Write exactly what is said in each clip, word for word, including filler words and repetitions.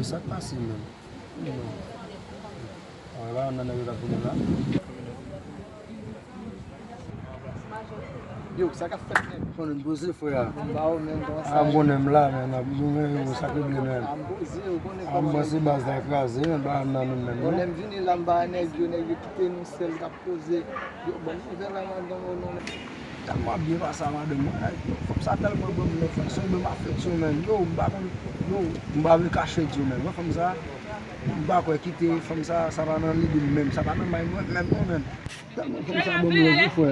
Sa k pase menm? Non. Mwen pa nan nèg yo k ap tounen la. Yo, sa k ap fèt, nèg? Konnen m poze, frè a. M ba ou menm, kòman sa ye? A, m konnen m la, men n ap nou men yo sakre byen, men. A, m poze, ou konnen kòman nèg. A, m panse baz la kraze, men ba nan nou menm, non. Lè m vini la, m ba nèg yo, nèg yo kite nou sèl k ap poze. Yo, bon, nouvèl la, madanm ou non. Tèlman byen pase a madanm mwen, fanm sa tèlman ban m love, fanm sa ban m afeksyon, men. Yo, m pa konn, yo, m pa vle kache di w, men. Mwen, fanm sa, m pa kwè kite fanm sa, sa pa nan lide m menm, sa pa nan may mwen menm, non, men. Tèlman fanm sa ban m love, wi, frè.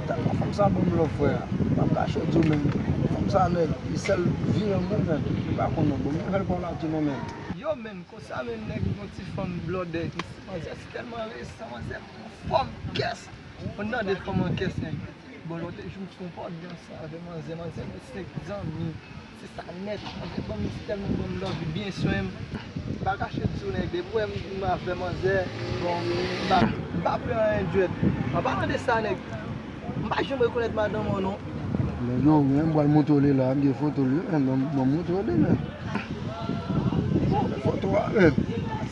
Tèlman fanm sa ban m love, frè. M p ap kache di w, men. Fanm sa, nèg, li sèl vi an mwen, men. Li pa konn non, bon, mwen fè l pa w la tou, non, men. Yo, men, konsa, men, nèg, yon ti fanm blòdè. Manzè, se tèlman resan, manzè, fòm kès. Mwen tande fanm an kès, nèg. Bon, lòt jou m sou yon pòt danse avè manzè, manzè gen senk zanmi. Se sa nèt. Manzè ban m, li tèlman ban m love, li byen swen m. M pa kache di w, nèg, depi w wè m, m avè manzè, bon, m pa, m pa pè anyen djwèt. An palan de sa, nèg, m pa janm rekonèt madanm ou non. Men yo, men m pral montre w li la, m gen foto li, men ban m, ban m montre w li, men. Foto a, men.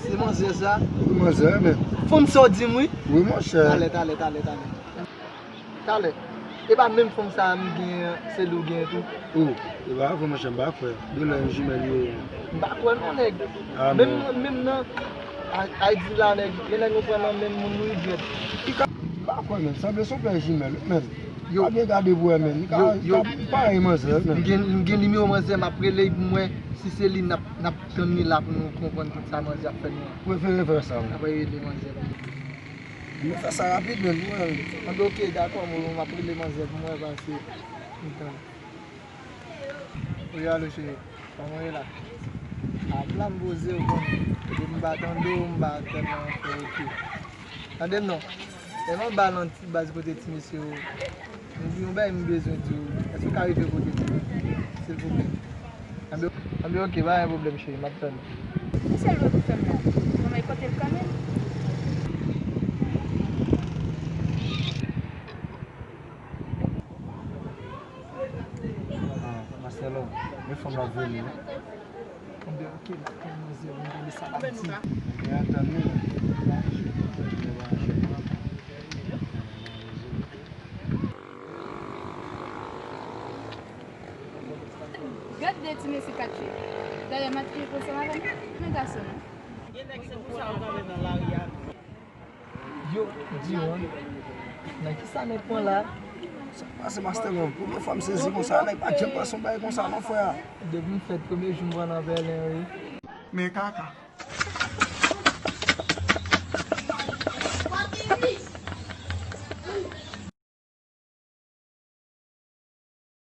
Se manzè sa? Wi, manzè, men. Fanm sa w di m, wi. Wi, monchè. Talè, talè, talè, talè. Talè. E pa menm fanm sa a m gen, se li w gen tou? O, e pa vre, monchè, m pa kwè. Genlè yon jimèl yo ye. M pa kwè non, nèg. A, menm non. Nan, menm nan, a, Ayiti la, nèg, genlè nou pran nan menm moun, nou idyèt. M pa kwè, men. Sanble se yon pè jimèl, men. Yo. Pa byen gade pou wè, men. Li ka, yo, li ka parèy manzè, men. M gen, m gen nimewo manzè, m ap rele l pou m wè si se li n ap, n ap tann li la pou nou konprann tout sa manzè ap fè nou an. Prefere fè sa, men. N ap rele manzè pou nou. Nou fè sa rapid, men, pou wè. Anben, oke, dakò, m, m ap rele manzè pou m wè, paske m tann. Wi, alo, cheri. Kòman w ye la? A, m la, m poze, ou konn. Depi m pa tande w, m pa tèlman fè oke. Tande m non. Lè m anba nan ti baz kote ti mesye yo, m gen yon bagay m bezwen di w. Èske w ka rive kote m, silvouplè? Anben, anben, oke, pa gen pwoblèm, cheri, m ap tann ou. Ki sèl dwa pou fè m la? Mwen, mwen pote l kanmenm. Ah, Marcelo, men fanm la vini. Anben, oke, m ap tann manzè, m gade sa l ap di. Anben, antann nou. Gad de ti mesye katye. Dayè, m ap kite konsa avè m. Men gason non. Gen nèg se pou sa yo kanpe nan lari a. Yo, di w, nan ki sa nèg pran la? Sa k pase, Master Love? Premye fwa m sezi konsa, nèg pa t janm pase yon bagay konsa non, frè. Depi m fèt, premye jou m pran nan pèlen, wi. Men kaka.